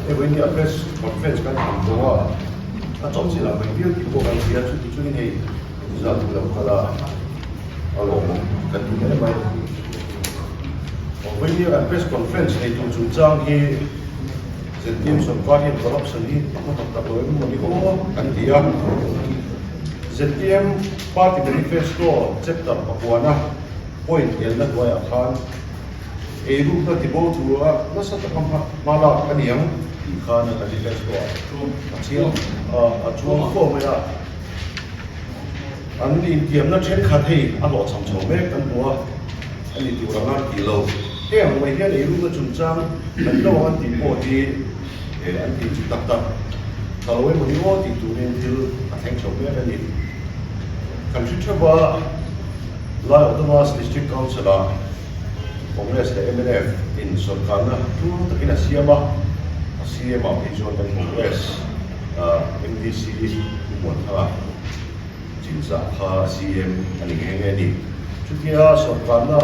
Hei vawiin a press conference kan tham tawh a, a chawpchilh ang mai viau tih pawh kan hria, chuti chuan hei zat lo kal a, a lawmawm kan ti hle mai. Vawiin kan press conference nei tur chungchang hi ZPM sorkar hian corruption hi a hma tak tak lo em maw ni aw kan ti a. ZPM party manifesto chapter pakuana point elna hnuaiah khan Eirukna tibo tura nasa taka hma lak a ni ang tih khan a manifesto ah a chiang a chuang fo mai a. An intiamna thenkhat hei a hlawhchham chho mek kan hmu a, a ni tur anga tih lo. Heng ang mai hian eirukna chungchang kan lo ang an tih pawh hi an tih chu tak tak ta lo emaw ni aw tih turin thil a thleng chho mek a ni. Kan hre theuh a, Lai Autonomous District Council-ah Congress leh mnf in sorkarna tul takin a siam a, a CM ah phei chuan kan Congress MDC Pu Muanthanga chinzah kha CM a ni nghe nghe a ni. Chutia sorkarna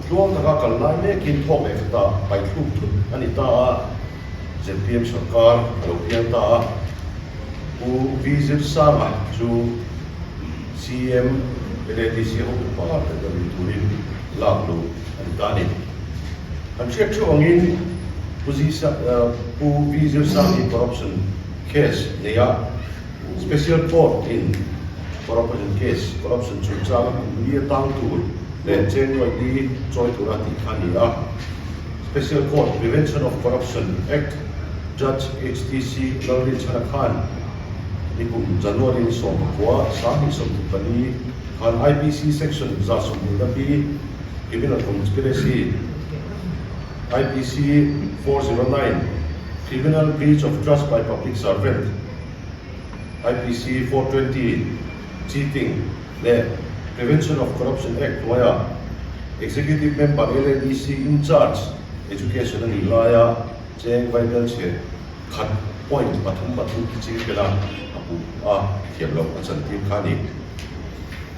tluang taka kal lai mekin thawk leh khatah paithluk thut a ni ta a, zpm sorkar a lo piang ta a, Pu V Zirsanga chu CM LADC hotu pakhat leh ka rin turin lak luh a ni ta a ni. Kan hriat theuh angin Pu Pu V Zirsang hi corruption case neia Special Court in corruption case corruption chungchanga kum li atang tur leh cheng nuai li chawi tura tih kha a ni a. Special Court Prevention of Corruption Act Judge HTC Lalrinchhana Khan Nikum January ni 14, 2024 khan IPC Section 120 B, Criminal Conspiracy, IPC 409, Criminal Breach of Trust by Public Servant, IPC 420, Cheating, leh Prevention of Corruption Act hnuaiah Executive Member LADC In-Charge Education a nih laia cheng vaibelchhe khat point pathum pathum khi ching pela a puh a thiam loh a chantir kha a ni.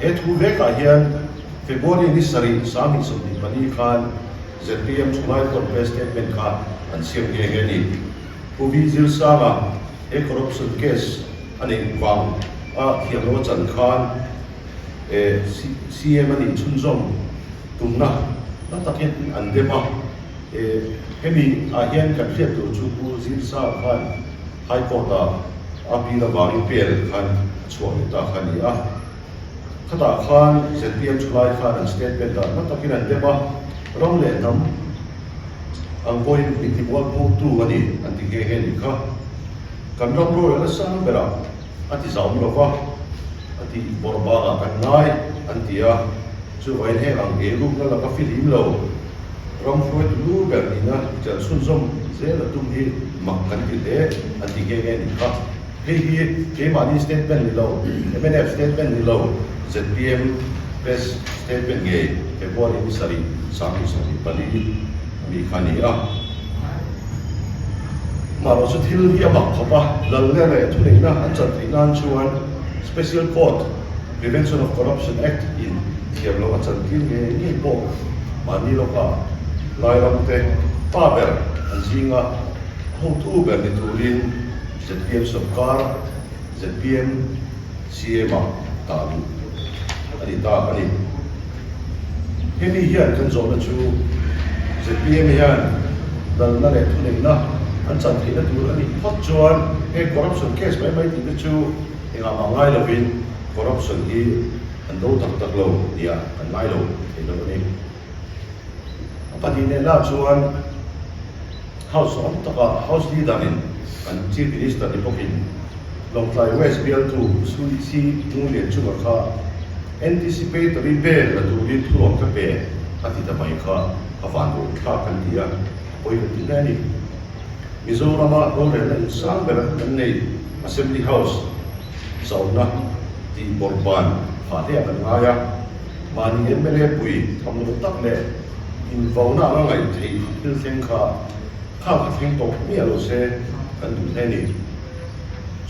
He thu vekah hian February ni sarih 2024 khan zpm Chulai Court press statement kha an siam nghe nghe a ni. Pu V Zirsanga he corruption case a neih vang a thiam loh a chan khan CM a nih chhunzawm tumna na takin an dem a. Hemi ah hian kan hriat tur chu Pu Zirsang khan High Court ah a appeal avangin bail khan a chhuah leh ta kha a ni a. Khatah khan zpm chulai khan an statement ah hma takin an dem a, ram leh hnam ang pawhin mi timualphotu a ni an ti nghe nghe a nih kha. Kan ram rorelna sang berah a ti zau lova a tih bawrh bangah kan ngai an ti a, chuvangin heng ang eirukna laka fihlim lo ram hruaitu lu ber nihna chelh chhunzawm zel a tum hi mak kan ti hle an ti nghe nghe a nih kha. Hei hi keimahni statement ni lo, mnf statement ni lo, zpm press statement ngei February ni sarih 2024 a mi kha a ni a. Mahrawh chu thil hi a mak khawp a, Lalna leh thuneihna an chan theih nan chuan Special Court, Prevention of Corruption Act in thiam loh a chan tir ngei ngei pawh mahni lawka Lairam te pa ber an zinga hotu ber ni turin zpm sorkar, zpm CM ah tah duh a ni ta a ni. Hemi hian kan zawhna chu zpm hian lalna leh thuneihna an chan theihna tur a nih phawt chuan he corruption case mai mai tih te chu engah mah ngai lovin corruption hi an do tak tak lo tia kan ngai lo thei lo a ni. A pahnih nehna chuan House awm takah House Leader in kan Chief Minister ni bawkin Lawngtlai West bialtu Sui Si Ngunglian chunga kha Anticipatory bail la turin thuruang ka pe a ti ta mai kha a van duh thlak kan ti a, a pawi kan ti hle a ni. Mizorama rorelna insang ber kan nei Assembly House zauna tih bawrhban phah hle ah kan ngai a, mahni mla pui tham lo tak leh invauna anga ngaih theih thil thleng kha khang a thleng tawh miah lo se kan duh hle a ni.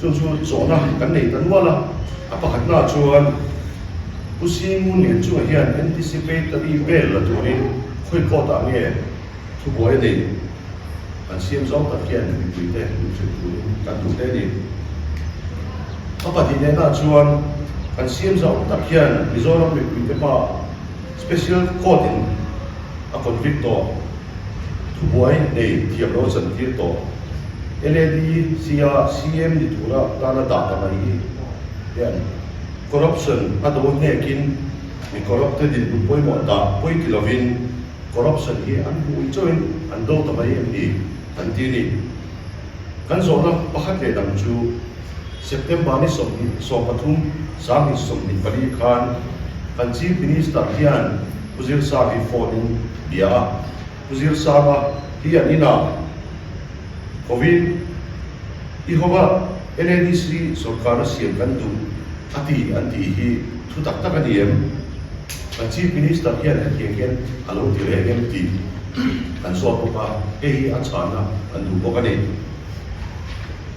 Chu chu chawhna kan nei ta nual a, a pakhatna chuan Pu Singu Lian chungah hian anticipatory bail la turin khawi court ah nge thubuai a nei? Kan siam zawng tak hian mipuite min hrilh turin kan duh hle a ni. A pahnihna chuan kan siam zawng tak hian Mizoram mipuite hmaah Special Court in a convict tawh, thubuai nei thiam lo chantir tawh, LADC-a CM ni tura tana dah ta mai hi hian corruption a do hnekin mi corrupt te dinhmun pawimawh dah pawi ti lovin corruption hi an hmuh chauhin an do ta mai em ni an ti a ni. Kan zawhna pakhat leh dang chu September ni 23 2024 khan kan Chief Minister hian Pu Zirsang hi phone in bia a, Pu Zirsanga hi an inah Covid i hova LADC sorkar a siam kan duh a ti an tih hi thu tak tak a ni em? Kan Chief Minister hian hetiang hian a lo ti reng em tih kan zawt bawk a, hei hi a chhana kan duh bawk a ni.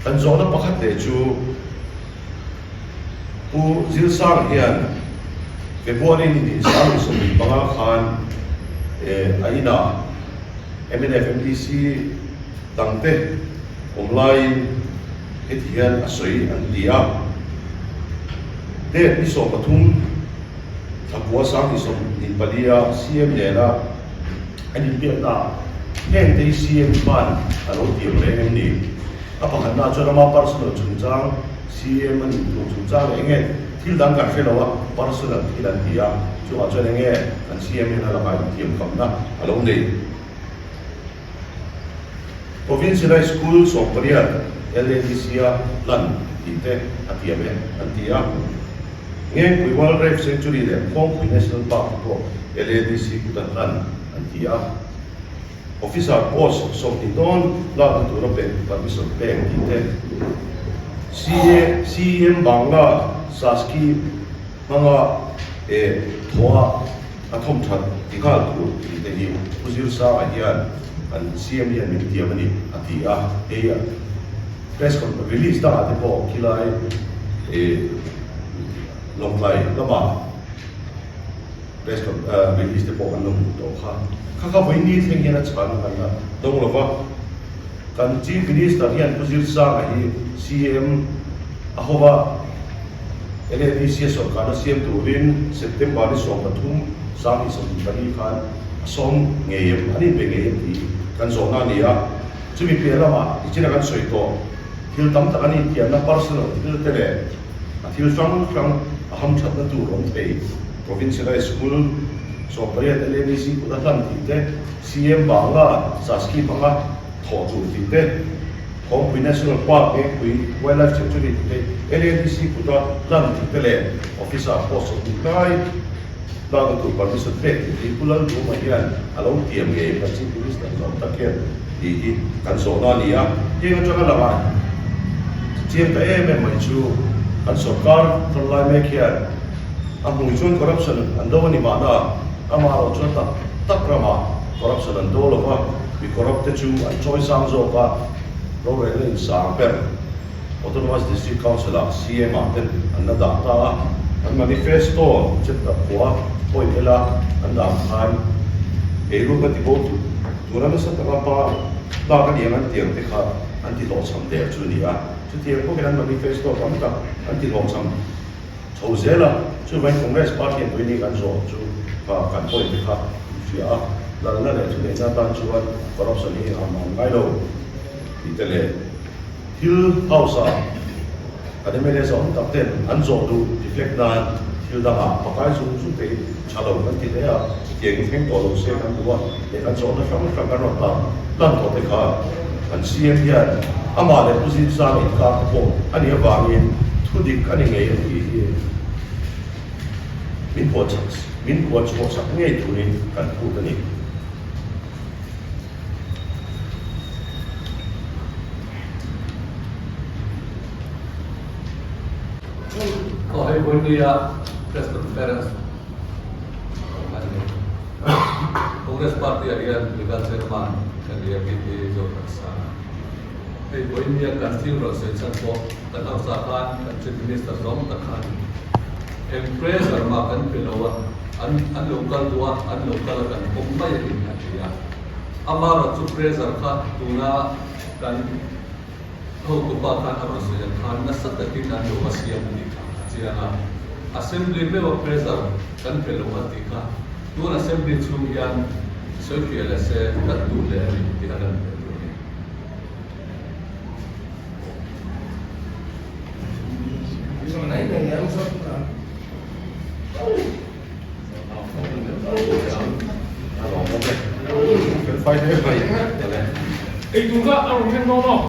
Kan zawhna pakhat leh chu Pu Zilsang hian February ni hnih 2025 khan a inah mnf MDC dangte awm laiin heti hian a sawi an ti a, Date ni 13 Thlakua 2024 a CM nena an inbiakna ah heng te hi CM khan a lo tiam reng em ni? A pakhatna chuan ama personal chungchang CM a nih tur chungchang leh enge thil dang kan hre lo a, personal thil an ti a, chungah chuan enge kan CM hian a lakah intiamkamna a lo nei. Provincial High School 18 LADC-a hlan tih te a tiam e an ti a. Ngengpui Wildlife Sanctuary leh Phawngpui National Park te pawh LADC kut an hlan an ti a. Officer post 20 dawn lakna tura pek permission pek tih te, CEM Bangla Saski hmanga e thawha A thawm that ti nghal tur tih te hi Pu Zirsanga hian kan CM hian min tiam a ni a ti a, hei press conference release dangah te pawh khilai Lawngtlai lamah press release te pawh kan lo hmuh tawh kha. Kha kha vawiin thleng hian a chhan kan la dawng lo va, kan Chief Minister hian Pu Zirsanga hi CM a ho va, LADC a sawrkarna siam turin September ni 13, 2024 khan a sawm ngei em, an inpe ngei em tih kan zawhna a ni a. Chumi piah lamah nichin a kan sawi tawh thil tam tak an intiamna personal thil te leh a thil hrang hrang a hamthatna tur awm thei Provincial High School 18 LADC kut a hlan tih te, CM Bangla Saski hmanga thawh tur tih te, Thawngpui National Park Ngengpui Wildlife Sanctuary tih te, LADC kuta hlan tih te leh Officer post 20 lai lakna tur permission pek tih te hi Pu Lalduhma hian a lo tiam ngei kan Chief Minister zawm tak hian tih hi kan zawhna a ni a. Heng atanga langah chiang ta em em mai chu kan sorkar rawn lai mek hian a hmui chuan corruption an do a ni mahna amaherawh chuan tak tak ramah corruption an do lo va. Mi corrupt te chu an chawi sang zawk a, rorelna in sang ber Autonomous District Council ah CM ah ten an la dah ta a, an manifesto chapter khua point ela an dah ang khan eiruk a ti bo tura nasa taka pa lak a ni ang an tiang te kha an ti hlawhchham der chu a ni a, chutiang bawkin an manifesto tam tak an ti hlawhchham chho zel a, chuvangin Congress party an tui ni kan zawh chu kha kan point te kha in hria a, lalna leh thuneihna atan chuan corruption hi a awm ngai lo tih te leh thil house ah kan mla zawng tak ten an zawh duh deflect nan thil dangah pakai zung zung te hi tha lo kan ti hle a, chutiang hi thleng tawh lo se kan duh a, leh kan zawhna hrang hrang kan rawn tan lan tawh te kha kan CM hian amah leh Pu Zinsanga inkar te pawh a nih avangin thu dik a ni ngei a tih hi min puan chak min puan chhuah chak ngei turin kan phut a ni. Aw hei Vawinia press conference Congress party ah hian legal chairman ka ni a bik hi Zothar Hei vawiin hian kan thil rawn sawi chhan pawh kan hausa khan kan Chief Minister zawng tak khan eng pressure mah kan pe lo a, an an lo kal duh a, an lo kal a kan pawm mai a ni a ti a. Amaherawhchu pressure kha tuna kan hotupa khan a rawn sawi ang khan nasa takin an lo va siam tih kha a chiang a. Assembly meuha pressure kan pe lo a tih kha tun assembly chhung hian sawi fiah leh se kan duh leh a ni tih a lan ve tur a ni.